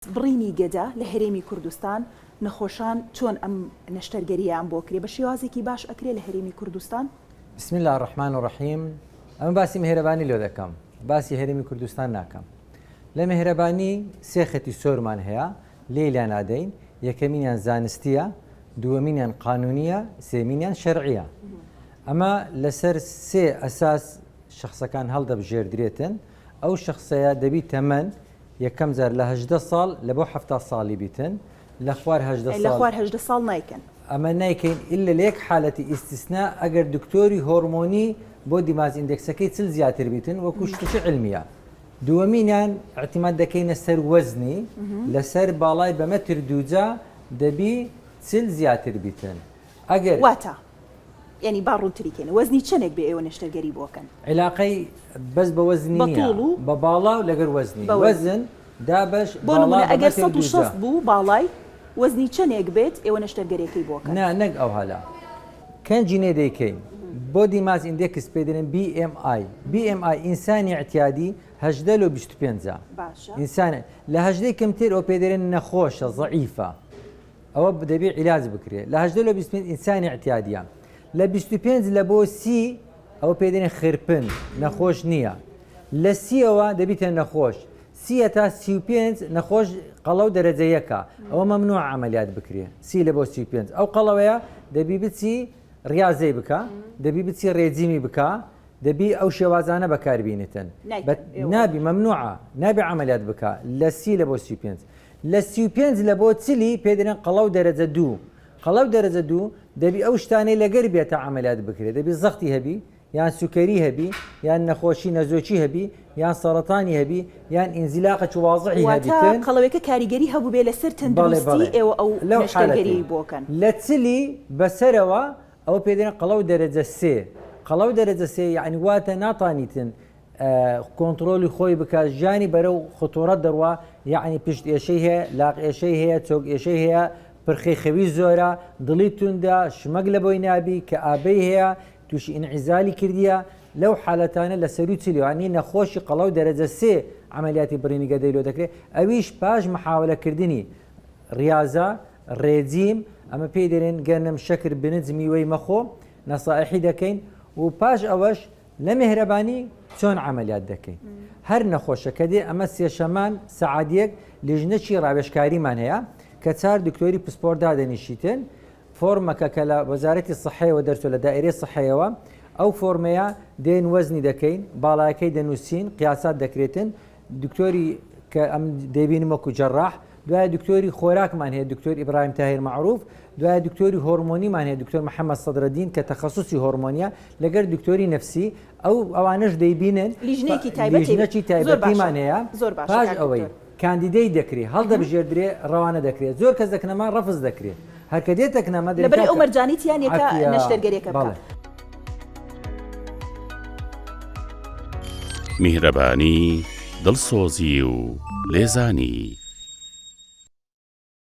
بڕینی گەدە لە هەرێمی کوردستان، نەخۆشان چۆن ئەم نەشتەرگەرییەیان بۆ کرێ؟ بە شێوازێکی باش ئەکرێ لە هەرێمی کوردستان؟ بسم اللە الرحمن الرحیم ئەمە باسی میهرەبانی لۆ دەکەم باسی هەرێمی کوردستان ناکەم لە میهرەبانی سێ خەتی سۆرمان هەیە لێی لانادەین یەکەمینیان زانستیە دووەمینیان قانونیە سێمینیان شەرعیە ئەمە لەسەر سێ ئەساس شخصەکان هەڵدەبژێردرێتن ئەو شخصەیە دەبی تەمەن یەکەم جار لە 18 ساڵ لە بۆ حەفتا ساڵی بیتن لە خوار 18 لە ساڵ خوار 18 ساڵ نایکەن. ئەمە نایکەین ئیلا لە یەک حالەتی ئیستیسنا ئەگەر دکتۆری هۆرمۆنی body mass index ەکەی 40 زیاتر بیتن وەکو شتێکی علمیە دووەمینیان اعتماد دەکەینە سەر وەزنی لەسەر باڵای بە مەتر دووجا دەبی 40 زیاتر بیتن ئەگەر واتە یانی با ڕوونتری کەین وەزنی چەنێک بێ ئێوە نەشتەرگەری بۆ کەن؟ عیلاقەی بەس بە وەزنی بە نییە طوڵ و بە باڵا و لەگەر وەزنی بە وەزن. وەزن دابەش بۆ باڵا نموونە بە ئەگەر مەتر دووجا. 160 بوو باڵای، وەزنی چەنێک بێت ئێوە نەشتەرگەریەکەی بۆ کەن؟ نا نەک ئەوها لە کەنجی نێ دەیکەین body mass index پێی دەلێن BMI BMI ئینسانی ئیعتیادی 18 لۆ 25 ە باشە. ئینسان لە هەژدەی کەمتر ئەو پێی دەلێن نەخۆشە زەعیفە ئەوە دەبێ عیلاج بکرێ لە 18 لۆ 25 ئینسانی ئیعتیادیە لە 25 لە بۆ سی ئەوە پێ دەێن خرپن نەخۆش نییە لە سیەوە دەبیتە نەخۆش سیە تا 35 نەخۆش قەڵەو دەرەجە یەکە ئەوە مەمنوع عملیات بکرێ سی لە بۆ 35 ئەو قەڵەوەیە دەبی بچی ڕاضەی بکە دەبی بچی ڕێجیمی بکە دەبی ئەو شێوازانە بەکاربینیتن نابی مەمنوعە نابی عملیات بکە لە سی لە بۆ 35 لە 35 لە بۆ چلی پێ دەرێن قەڵەو دەرەجە دوو قەڵەو دەرەجە دوو دەبی ئەو شتانەی لەگەر بێت تا عەمەلیات بکرێت دەبی زەختی هەبی یان سوکەری هەبی یان نەخۆشی نەزۆکی هەبی یان سەڕەتانی هەبی یان ئینزیلاقێکی وازحی واتە هەبیتن قەڵەوێکە کاریگەری هەبووبێ لەسەر بەڵێ تەندروستی بەڵێ ئێوە ئەو لەو حالەتەی نەشتەرگەریەی بۆ کەن. لە چلی بەسەرەوە ئەوە پێ دەرێن قەڵەو دەرەجە سێ قەڵەو دەرەجە سێ یەعنی واتە ناتانیتن کۆنتڕۆلی خۆی بکات ژیانی بەرەو خطۆرەت دەڕوا یەعنی پشت ئێشەی هەیە لاق ئێشەی هەیە چۆک ئێشەی هەیە پرخەی خەوی زۆرە دڵی توندە شمەک لە بۆی نابی کەئابەی هەیە تووشی ئینعیزالی کردیە لەو حالەتانە لە سەروی چلیوانی نەخۆشی قەڵەو دەرەجە سێ عملیاتی بڕینی گەدەی لۆ دەکرێت ئەویش پاش محاولەکردنی ڕیازە ڕێجیم ئەمە پێی دەرێن گەنم شەکر بنج میوەی مەخۆ نەسائحی دەکەین و پاش ئەوەش لە مێهرەبانی چۆن عەمەلیات دەکەین هەر نەخۆشە کە دێ ئەمە سێشەمان سەعات یەک لیژنەکی ڕاوێژکاریمان هەیە کە چار دکتۆری پسپۆر دادەنیشیتن فۆرمەکە کە لە وەزارەتی سەحەیەوە دەرچوە لە دائیرەی سەحەیەوە ئەو فۆرمەیە دێن وەزنی دەکەین باڵایەکەی دەنووسین قیاسات دەکرێتن دکتۆری کە ئەم دەیبینم وەکو جەراح دوای دکتۆری خۆراکمان هەیە دکتۆر ئیبراهیم تاهیر مەعروف دوای دکتۆری هۆرمۆنیمان هەیە دکتۆر محەممەد سەدرەدین کە تەخەسوسی هۆرمۆنیە لەگەر دکتۆری نەفسی ئەو ئەوانەش دەیبینن لیژنەیەکی تایبەتی لیژنەکی تایبەتیمان هەیە زۆر باشە پاش کاک ئەوەی دکتۆر. کاندیدەی دەکرێ هەڵدەبژێردرێ ڕەوانە دەکرێت زۆر کەس دەکنەما ڕەفز دەکرێت هەرکە دێتەکنەما دەبێ لەبەری ئەو کاکە مەرجانەی تیا نیە کە عەفیە نەشتەرگەریەکە بکا. بەڵێ. میهرەبانی، دڵسۆزی و لێزانی.